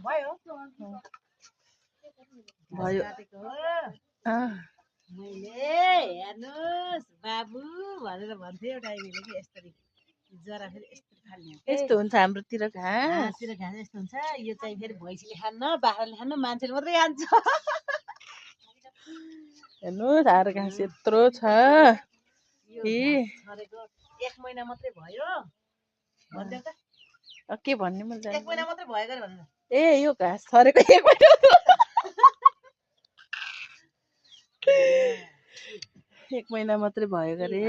भयो भयो मैले हेर्नुहोस् बाबु भनेर भन्थ्यो एउटा आइले कि यसरी जरा फेरि यस्तो खाल्ने यस्तो हुन्छ हाम्रोतिर घाँस घाँसतिर घाँस यस्तो हुन्छ यो चाहिँ फेरि भैँसीले खान्न बाख्राले खान्न मान्छेले मात्रै खान्छ हेर्नुहोस् हार घाँस यत्रो छ यो घाँस छरेको 1 महिना मात्रै भयो भन्दै त के भन्ने मैले 1 महिना मात्रै भयो गरे भनेर ए यो घाँस छरेको 1 महिना 1 महिना मात्रै भयो गरे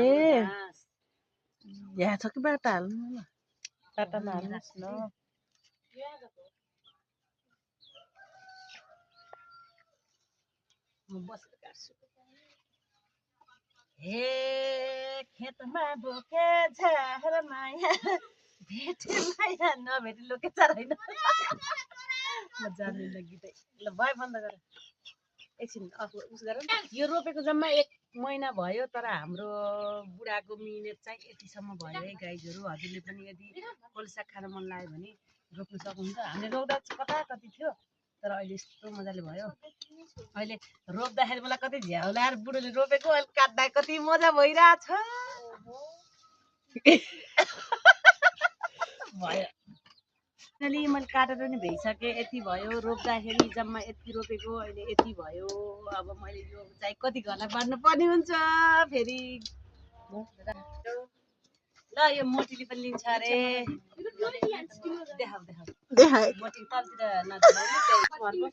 यहाँ छ कि बाटा हाल्नु न बाटामा हाल्नुहोस् न हे खेतमा बोके झार माया भेटे माया नभेटे लोके चराइन ल जान्दिनँ गीतै ल भयो बन्द गर एकछिन उस गर यो रोपेको जम्मा 1 महिना भयो तर हाम्रो बुढाको मिहिनेत चाहिँ यतिसम्म भयो है गाईजहरू हजुरले पनि यदि कोली साग खान मन लाग्यो भने रोप्न सक्नुहुन्छ हामीले रोप्दा कता कति थियो तर अहिले यस्तो मजाले भयो अहिले रोप्दाखेरि मलाई कति झ्याउलाएर बुढोले रोपेको अहिले काट्दा कति मजा भइरहेछ भयो अहिले मैले काटेर नि भइसकेँ यति भयो रोप्दाखेरि जम्मा यति रोपेको अहिले यति भयो अब मैले यो चाहिँ कति घरलाई बाँड्नु पर्ने हुन्छ फेरि ल यो मोटीले पनि लिन्छ अरे देखाऊ मोटी तलतिर नदिनु